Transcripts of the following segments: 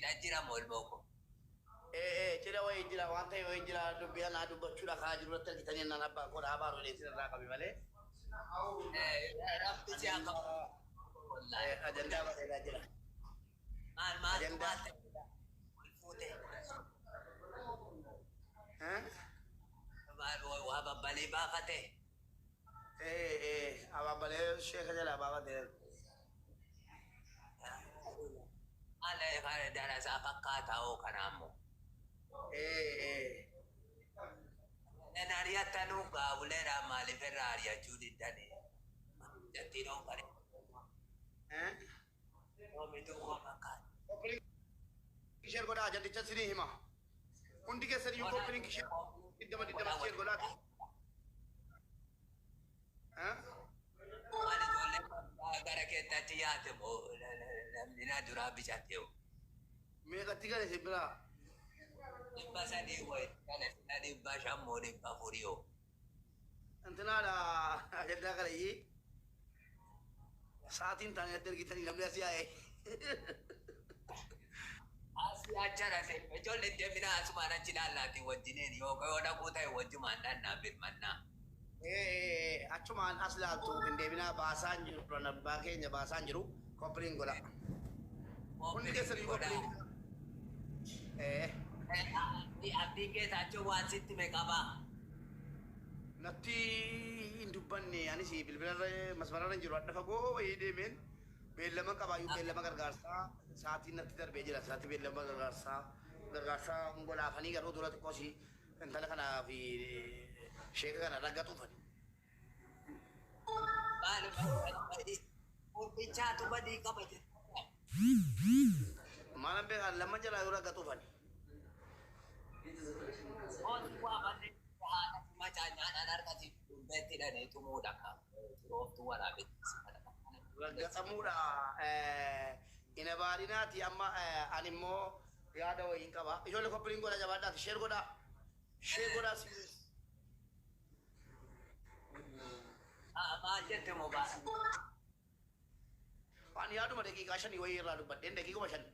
Cidha jira moo ilmoo koo? Ee ee cidha wayii jira waan ta'e wayii jira dubbii anaa dubbachuudha kaa jiru irratti argitanii ennaan abbaan koo dhaabaa rolee isin irraa qabe malee. Rabbi si haa qabu. Wallaahi. Ajandaa bareedaa jira. Maal maaltu Ajandaa. maal ta'e wal fuute? Maal waa babbalii baafate? Ee ee abaabbalee sheeka jalaa baafatee. Maal kana darasaa fakkaataa hoo kanaa immoo. Ee ee. Nan ari'attanuu gaawuleedhaan maaliif irraa ari'achuu diddanii? Jattiin hoo bare. Oomituu koo fakkaata. Copy link share godhaa ajandicha isinii hima. Hundi keessan iyyuu copy link share 20 20 share godhaa. Maal ijoolleen gara keetti achi yaate moo namni na duraa bicate hoo? Meeqatti gale isin biraa? 300 wayi gale sila 500 moo 400 hoo? Intinaadha ajandaa kaleyyii. Sa'aatiin taane natti ergitanii namni as yaa'e. Asii achara ijoolleen deeminaa asumaan achi ilaallaatii wajjiniin yoo yoo dhaquu ta'e wajjumaan dhannaa birmannaa. Ee achumaan as laaltu hin deebinaa baasaan jiru turan abbaa keenya baasaan jiru copy link godha. Hundi keessan iyyuu copy link. Ee. Abdiin Geetaachoo waan sitti hime qabaa? Natti hin dubbanne anis bilbilarra masmararra hin jiru hadha fagoo wayii deemeen beellama qabaayyuu beellama gargaarsaa sa'aatiin natti darbee jira sa'aatii beellama gargaarsaa gargaarsaa hin godhaafanii garuu dura xiqqoo si intala kanaa fi sheeka kana raggaxuufani. Maal Gurbichaatu badii qaba jettee Maalan beekaa lamman jalaa yoo raggaxuufani. Kooti waa malee haadha si macaanyaadhaan harka si dhumbeetti hidhanii tumuudha ka xurooftuu waraabetti si kana. Raggaxamuudha hin abaarinaati amma ani immoo yaada wayiin qaba. Ijoollee copy link godhaa jabaadhaati share godhaa. Share godhaa serious. Maal jette Mubaarak? Waan yaaduma daqiiqaa shanii wayii irraa dubbadheen daqiiquma shan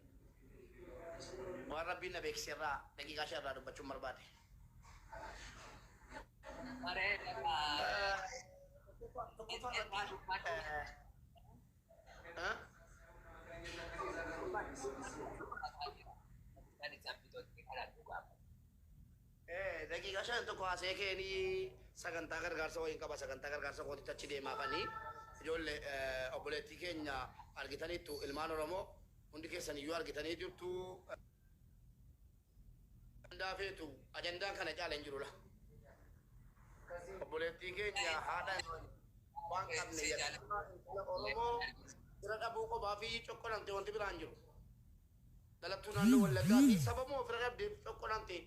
waan rabbiin na beeksise irraa daqiiqaa shan irraa dubbachuun barbaade. Bareeda. Tokkoffaa irratti Daqiiqaa shan tokko haasa'ee keenii sagantaa gargaarsa wayiin qaba sagantaa gargaarsa kootitti achi deemaafanii ijoollee obboleettii keenya argitaniittu ilmaan Oromoo hundi keessan iyyuu argitanii jirtu. Ajandaa feetu ajandaan kana caala hin jiru la. Obboleettii keenya haadha waan qabne yatiima intala Oromoo fira dhabuu qofaa fi coqqonamte wanti biraa hin jiru. Dhalattuu naannoo Wallaggaati. Sababuma fira dhabdeef coqqonamte.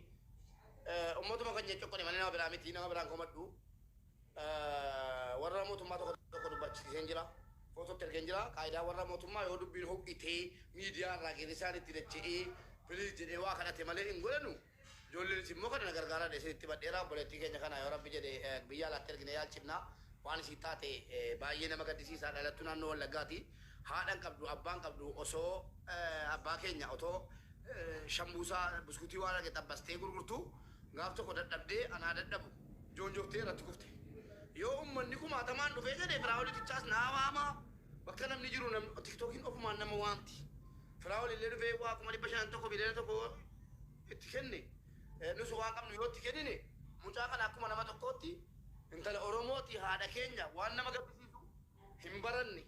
Ummatuma keenya coqqone malee nama biraa miti nama biraan komadhu. Warra mootummaa tokko tokko dubbachiiseen jira. Footootti ergeen jira. Qaayidaa warra mootummaa yoo dubbiin ho'itee miidiyaa irraa geerrisaan itti dacha'ee please jedhee waa kadhate malee hin godhanu. Ijoolleenis immoo kana na gargaaraa jedhee isinitti himmadheera. Obboleettii keenya kana yoo Rabbi jedhe biyya alaatti erginee yaalchifna. Waan isiin taate baay'ee nama gaddisiisa. Dhalattuu naannoo Wallaggaati. Haadha hin qabdu, abbaa hin qabdu. Osoo abbaa keenya otoo shambuusaa, buskutii waan arge xabbastee gurgurtu gaaf tokko dadhabdee anaa dadhabu joonjoftee irratti kufte. Yoo ummanni kumaatamaan dhufee jedhe Firaa'ol itichaas naa waama. Bakka namni jiru namni tiktookiin ofumaan nama waamti. Firaa'ol illee dhufee waa 501,000 miliyoona 1 itti kenne. Nus waan qabnu yoo itti kennine mucaa kana akkuma nama tokkootti intala Oromooti haadha keenya waan nama gaddisiisu hin baranne.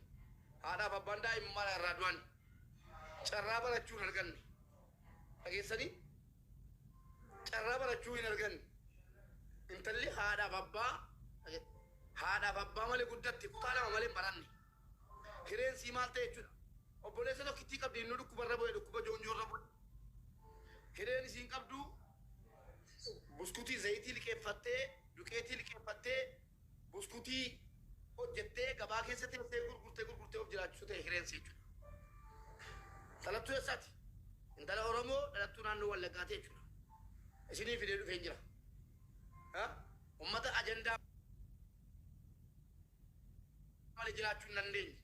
Haadhaaf abbaan daa'imummaa irraa du'an. Carraa barachuu hin arganne. Dhageessanii? Carraa barachuu hin arganne. Intalli haadhaaf abbaa haadhaaf abbaa malee guddatte kutaa 2 malee hin baranne. Hireen sii maal ta'e jechuudha. Obboleessa tokkittii qabdi inni dhukkuba irra bu'e dhukkuba joonjoo irra bu'e. Hireen isiin qabdu buskutii zayitii liqeeffattee duqeetii liqeeffattee buskutii hojjettee gabaa keessa teessee gurgurtee gurgurtee of jiraachisuu ta'e hireen sii jechuudha. Dhalattuu eessaati? Intala Oromoo dhalattuu naannoo Wallaggaati jechuudha. Isinii fidee dhufeen jira. Ummata ajandaa malee jiraachuu hin dandeenye.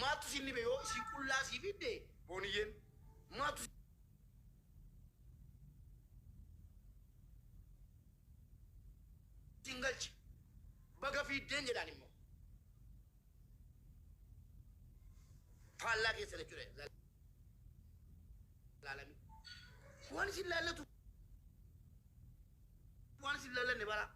Maaltu isin dhibe yoo isin qullaa sii fidde booniyyeen? Maaltu Diddeen jedhaan immoo. Faallaa keessa jechuudha. Laalami. Waan isin laallatu waan isin laallanne bara.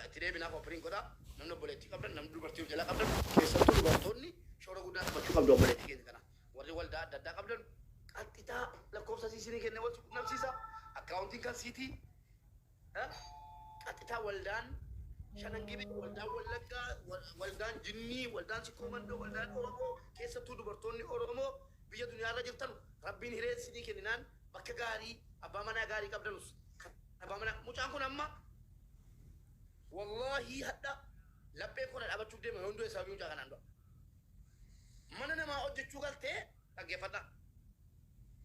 Itti deebinaa qophiriin godhaa. Namni obboleettii qabdan, namni dubartii of jalaa qabdan, keessattuu dubartoonni shoora guddaa taphachuu qabdu obboleettii keenya kana. Warri waldaa adda addaa qabdan qaxxitaa lakkoofsa isinii kennee wal qunnamsiisa. Akkaawuntiin kan siitii qaxxitaa waldaan Shanan Gibee, waldaan Wallaggaa, waldaan Jinnii, waldaan Sikkoo Mandoo, waldaan Oromoo, keessattuu dubartoonni Oromoo biyya duniyaarra jirtan Rabbiin hiree isinii kenninaan bakka gaarii abbaa manaa gaarii qabdanus abbaa manaa mucaan kun amma wallahi hadha lapheen kun dhaabachuuf deema yoon du'e sababii mucaa kanaan du'a. Mana namaa hojjechuu galtee dhaggeeffadha.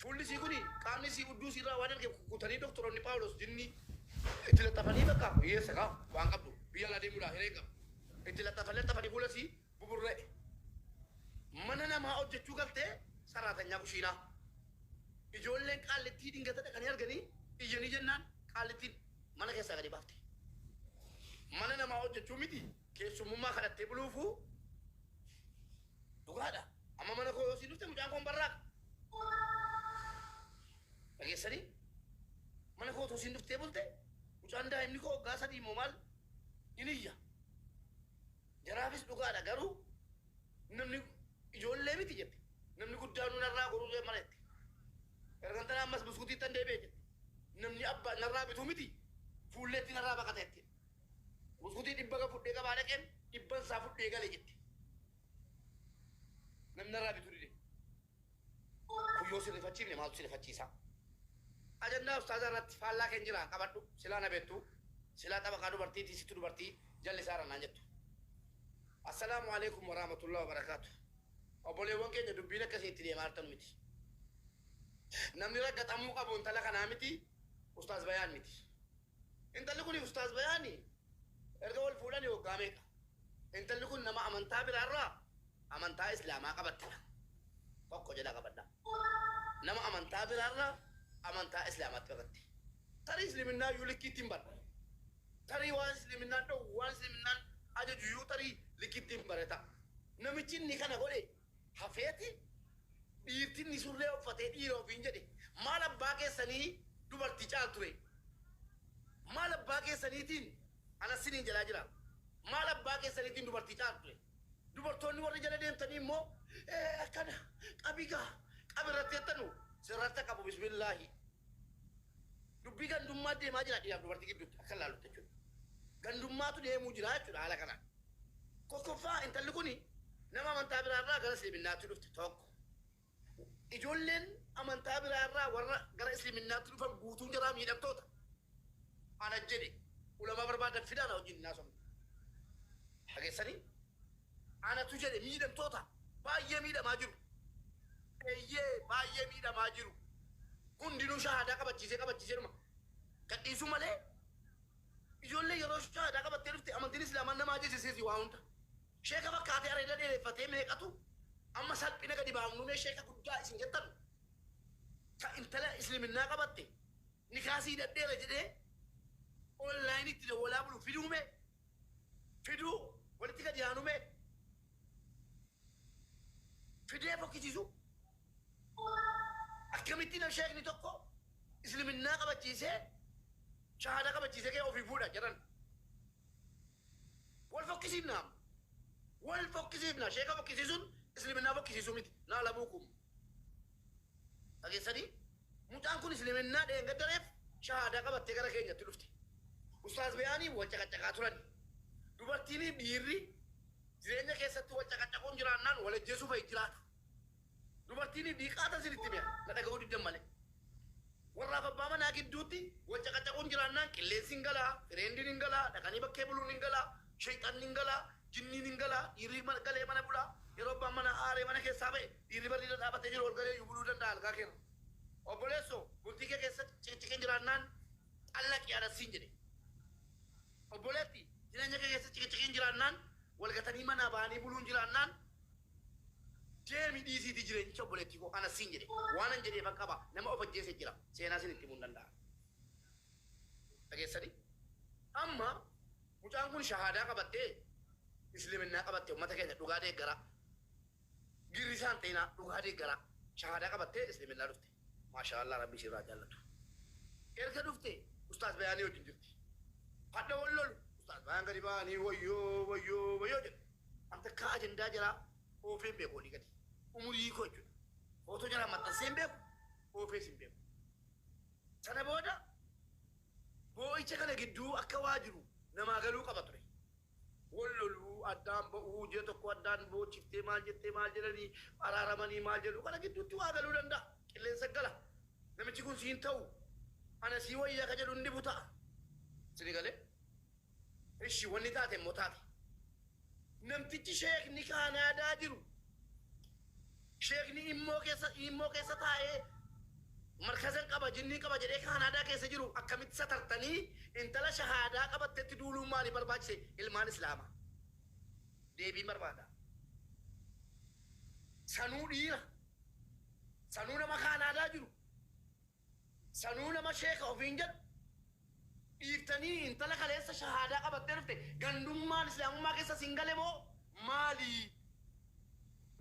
Fuulli isii kuni qaamni isii hudduu isii irraa waan arge kukkutanii doktoroonni Phaawulos Jinnii itti laxxafanii bakka hiyyeessa kaa waan qabdu biyya alaa deemuudhaa hiree hin qabdu. Itti laxxafanii laxxafanii fuula isii buburra'e. Mana namaa hojjechuu galtee saraatanyaa kushiinaa. Ijoolleen qaallittii dingata dhaqanii arganii iyyanii jennaan qaallittiin mana keessaa gadi baafte. Mana namaa hojjechuu miti keessummummaa kadhattee buluufuu dhugaadha. Amma mana koo yoo siin dhufte mucaan koon barraaqa. Dhageessanii? Mana koo otoo siin dhuftee bulte mucaan daa'imni koo waggaa 3 immoo maal in iyya. Jaraafis dhugaadha garuu namni ijoollee miti jette. Namni guddaan narraa goruu mara jette. Ergan tana ammas buskuutiittan deebi'e jette. Namni abbaa narraa bituu miti fuulleetti narraa baqata jette. Buskutii dhibba ga fudhee gabaa dhaqeen dhibban isaa fudhee gale jette. Namni narraa bituu dide. Kun yoo si rifachiifne maaltu si rifachiisa? Ajandaa ustaazaa irratti faallaa keen jira qabadhu. Silaa na beektu. Silaa xabaqaa dubartiitii situ dubartii jallisaara naan jettu. Assalaamu alaikum warahmatullahi wabarakaatu. Obboleewwan keenya dubbiin akkasii itti deemaa jirtan miti. Namni raggaxamuu qabu intala kanaa miti, Ustaaz Bayaan miti. Intalli kuni Ustaaz Bayaani erga wal fuudhanii waggaa meeqa? Intalli kun nama amantaa biraarraa amantaa Islaamaa qabattedha. Tokko jedhaa qabadhaa. Nama amantaa biraarraa amantaa Islaamaatti baqatte. Tarii Isliminnaa iyyuu likkiitti hin barre. Tarii waan Isliminnaan dhowwu, waan Isliminnaan ajaju iyyuu tarii likkiitti hin barre ta'a. Namichi inni kana godhe hafeeti dhiirti inni surree uffatee dhiira ofiin jedhe maal abbaa keessanii dubartii caalture? Maal abbaa keessaniitiin anas siniin jedhaa jira. Maal abbaa keessaniitiin dubartii caalture? Dubartoonni warri jala deemtanii immoo akkana qabigaa qabi irratti jettanu sirratti qabu bismillaahi. Dubbii gandummaa deemaa jira dhiiraaf dubartii gidduutti akka ilaalutti jechuudha. Gandummaatu deemuu jira jechuudha haala kanaan. Tokkoffaa intalli kuni nama amantaa biraarraa gara Islaminaatti dhufte tokko. Ijoolleen amantaa biraarraa warra gara Islaminaatti dhufan guutuun jaraa miidhamtoota. Ana jedhe ulamaa barbaadan fidaa na wajjin hin haasofne. Dhageessanii? Anatu jedhe miidhamtoota baay'ee miidhamaa jiru. Eeyyee baay'ee miidhamaa jiru. Hundinuu shahaadaa qabachiisee qabachiisee dhuma. Gadhiisuu malee ijoollee yeroo shahaadaa qabattee dhufte amantiin Islaamaa nama ajajisiisi waa hunda. Sheeka fakkaatee areeda dheereffatee meeqatu amma salphina gadi baafnu mee sheeka guddaa isin jettan ka intala isliminnaa qabatte nikaa sii hidhadheera jedhee online itti dawwalaa bulu fiduu mee fiduu walitti gadi aanu mee fidee fokkisiisu akkamitti nam sheekni tokko isliminnaa qabachiisee shahaadaa qabachiisee kee ofii fuudha jedhan wal fokkisiifna wal fokkisiifna. Sheeka fokkisiisuun isliminnaa fokkisiisuu miti naa labuukum. Dhageessanii? Mucaan kun isliminnaa dheengaddareef shahaadaa qabattee gara keenyatti dhufte. Ustaaz Bayaanii wal caqacaqaa turan. Dubartiiniif dhiirri jireenya keessatti wal caqacaquun jiraannaan wal ajjeesuu fa'i jiraatu. Dubartiiniif dhiiqaata isinitti mi'a na dhaga'uu diddan malee. Warraaf abbaa manaa gidduutti wal caqacaquun jiraannaan qilleensi hin galaa, fireendiin hin galaa, dhaqanii bakkee buluun hin galaa, shayxanni hin galaa, jinniin hin galaa, dhiirri galee mana bulaa. Yeroo abbaan manaa aaree mana keessaa ba'e dhiirri barri irra dhaabatee jiru ol galee iyyuu buluu danda'a algaa keerra. Obboleessoo, bultii kee keessatti ciqiciqiin jiraannaan xallaqi anas siin jedhe. Obboleetti, jireenya kee keessatti ciqiciqiin jiraannaan, wal gatanii manaa ba'anii buluun jiraannaan deemi dhiisiitii jireenyicha obboleettii koo anas siin jedhe. Waanan jedheefan qaba. Nama of ajjeese jira. Seenaa isinitti himuu hin danda'a. Dhageessanii? Amma mucaan kun shahaadaa qabattee isliminnaa qabatte ummata keenya dhugaa deeggaraa. Girrisaa hin ta'inaa dhugaa deeggaraa. Shahaadaa qabattee isliminnaa dhufte. Maashaa Allah Rabbi isirraa jaallatu. Erga dhufte ustaaz Bayaanii wajjin jirti. Hadha wal lolu ustaaz Bayaan gadi ba'anii wayyoo wayyoo wayyoo jedhu. An takkaa ajandaa jaraa oofee hin beeku olii gadi. Umurii koo jechuudha. Footoo jaraa maxxansee hin beeku oofees hin beeku. Sana booda boo'icha kana gidduu akka waa jiru namaa galuu qaba ture. Wal loluu, addaan ba'uu, ji'a tokko addaan boochiftee maal jettee maal jedhanii araaramanii maal jedhu kana gidduutti waa galuu danda'a. Qilleensa gala. Namichi kun siin ta'u ana sii wayya ka jedhu inni buta'a. Sini galee? Ishi wanni taate immoo taate. Namtichi sheekni Kaanaadaa jiru sheekni immoo keessa immoo keessa taa'ee markazan qaba jinnii qaba jedhee Kaanaadaa keessa jiru akkamitti satartanii intala shahaadaa qabattetti duuluun maaliif barbaachise ilmaan islaamaa? Deebiin barbaada. Sanuu dhiira. Sanuu nama Kaanaadaa jiru. Sanuu nama sheeka ofiin jedhu dhiiftanii intala kaleessa shahaadaa qabattee dhufte gandummaan islaamummaa keessa sin gale moo maali?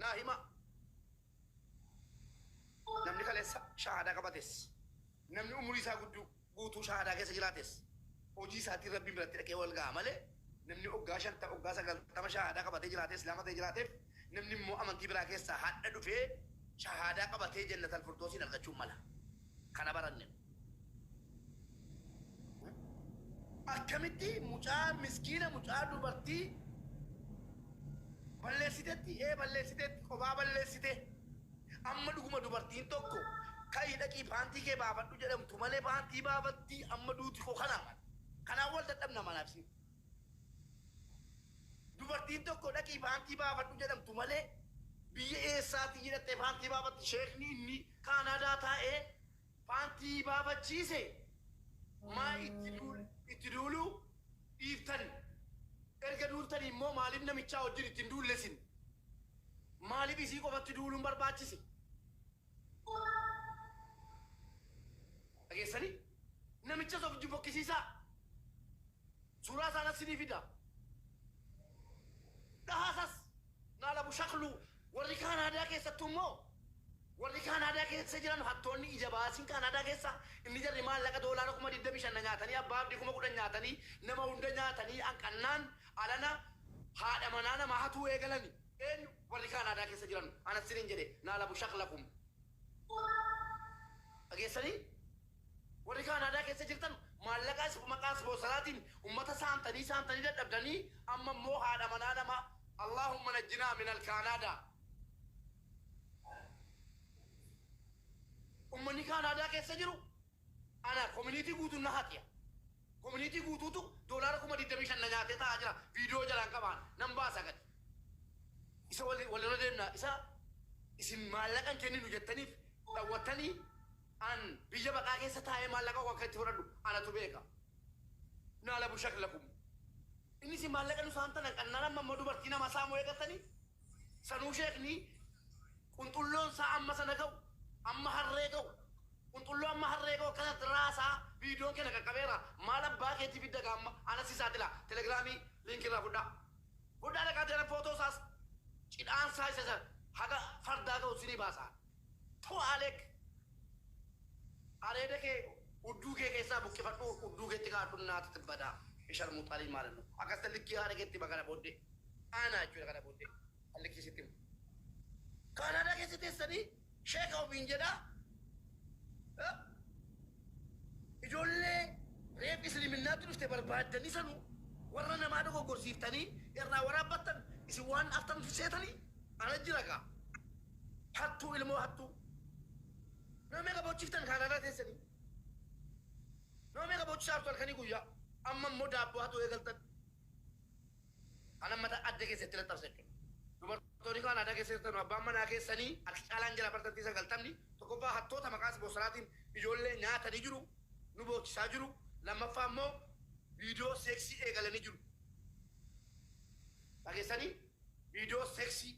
Naa himaa. Namni kaleessa shahaadaa qabates, namni umurii isaa gudduu guutuu shahaadaa keessa jiraates hojii isaatiin Rabbiin biratti dhaqee wal ga'a malee namni oggaa 50, oggaa 90 shahaadaa qabatee jiraatee islaama ta'ee jiraateef namni immoo amantii biraa keessaa hadha dhufee shahaadaa qabatee jannatal firdoosiin argachuu mala. Kana baranne. Akkamitti mucaa miskiina mucaa dubartii balleessitetti ee balleessitetti qophaa balleessite amma dhuguma dubartiin tokko ka'ii dhaqii paantii kee baafadhu jedhamtu malee paantii baafatti amma duuti koo kanaa mala. Kanaan wal dadhabna manaaf isin. Dubartiin tokko dhaqii paantii baafadhu jedhamtu malee biyya eessaatii jedhattee paantii baafatti sheekni inni Kaanaadaa taa'ee paantii baafachiise maa itti duul itti duuluu dhiiftan erga duultanii immoo maaliif namichaa wajjin itti hin duulle isin maaliif isii qofatti duuluun barbaachise dhageessanii namichas of fokkisiisaa suuraa isaan as sinii fida dhahaasas naalabu shakluu warri Kaanaadaa keessattuu immoo warri Kaanaadaa keessa jiran hattoonni ija baasiin Kaanaadaa keessa inni jarri maallaqa doolaara 25,000 na nyaatanii abbaa abdii 10,000 nyaatanii nama hunda nyaatanii hanqannaan alana haadha manaa namaa hatuu eegalani eenyu warri Kaanaadaa keessa jiran anas sinin jedhe naalabu shaklakum dhageessanii warri Kaanaadaa keessa jirtan maallaqa maqaa ispoonsaraatiin ummata saamtanii saamtanii dadhabdanii amma immoo haadha manaa namaa Allahumma najjinaa min al-Kaanaadaa. Ummanni Kaanaadaa keessa jiru ana community guutuun na hatiya. Community guutuutu doolaara 25,000 na nyaatee taa'aa jira. Viidiyoo jalaan qabaan nan baasa gadi. Isa walirra deemna isa isin maallaqa hin kenninu jettaniif dhawwattanii an biyya baqaa keessa taa'ee maallaqa koo akka itti fudhadhu anatu beeka. Naalabu shaklakum. Inni isin maallaqa nu saamtan hanqannaan amma immoo dubartii namaa saamuu eegaltanii sanuu sheekni qunxulloon isaa amma sana ga'u amma harree ga'u qunxulloo amma harree ga'u akkanatti raasaa viidiyoon keenya qaqqabeera maal abbaa keetii fidda gaamma anas saaxila telegiraamii liinkii irraa fudhaa fudhaa dhaqaa jala footoo isaas cidhaan isaa isa haga fardaa ga'u sinii baasaa tu aleek Areeda kee udduu kee keessaa buqqifadhuu udduu keetti kaa'adhu naati tibbadaa sharmuuxaa lij maalan no akkas likkii haadha keetti hima kana booddee aanaa jechuudha kana booddee kan likkii sitti himu Kaanaadaa keessa teessanii sheeka ofiin jedhaa ijoollee reef isliminnaatti dhufte barbaaddanii sanuu warra namaa dogoggorsiiftanii irraa waraabbattan isin waan aftan seetanii ana jira gaa hattuu ilmoo hattuu Nama meeqa boochiftan Kaanaadaa teessanii? Nama meeqa boochisaa jirtu halkanii guyyaa? Amma immoo daabboo hatuu eegaltan. Kan amma adda keessatti laxxabsa jechuudha. Dubartoota. Dubartoonni Kaanaadaa keessa jirtan, abbaan manaa keessanii harki caalaan jira, 90%. Tokkoffaa, hattoota maqaa ispoonsaraatiin ijoollee nyaatanii jiru, nu boochisaa jiru. Lammaffaa immoo viidiyoo seeksii eegalanii jiru. Dhageessanii, viidiyoo seeksii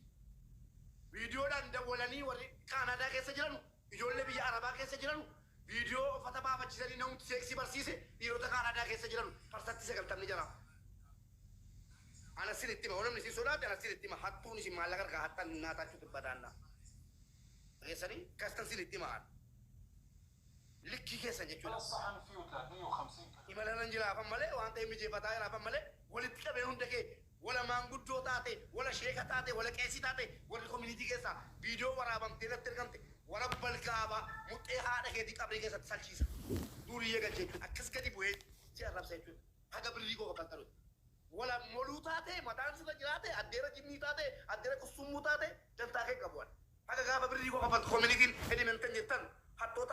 viidiyoodhaan dawwalanii, warri Kaanaadaa keessa jiran, ijoollee biyya Arabaa keessa jiran, viidiyoo uffata baafachiisanii namni seeksii barsiise, dhiirota Kaanaadaa keessa jiran 90% jira. Ana sin itti hima, namni isin sodaate ana sin itti hima, hattuun isin maallaqa harkaa hattan naatachuu dubbataanna. Dhageessanii, kastan sin itti hima, likkii keessan jechuudha. الصحن فيه 350 كيلو. Imala nan jiraafan malee, waan ta'e mijeeffataa jiraafan malee, walitti qabee hunda kee, wala maanguddoo taate, wala sheeka taate, wala qeesii taate, warri community keessaa viidiyoo waraabamtee irratti argamte, wara balgaaba muxxee haadha keetii qabrii keessatti salchiisa. Duuriyyee galchee jechuudha. Akkas gadi bu'ee si arrabsa jechuudha. Haga birrii koo kaffaltanutti. Wala moluu taate, mataan sirra jiraate, addeera jinnii taate, addeera qusummuu taate, dantaa kee qabu. Haga gaafa birrii koo kaffaltu communityn Edmonton jettan hattoota.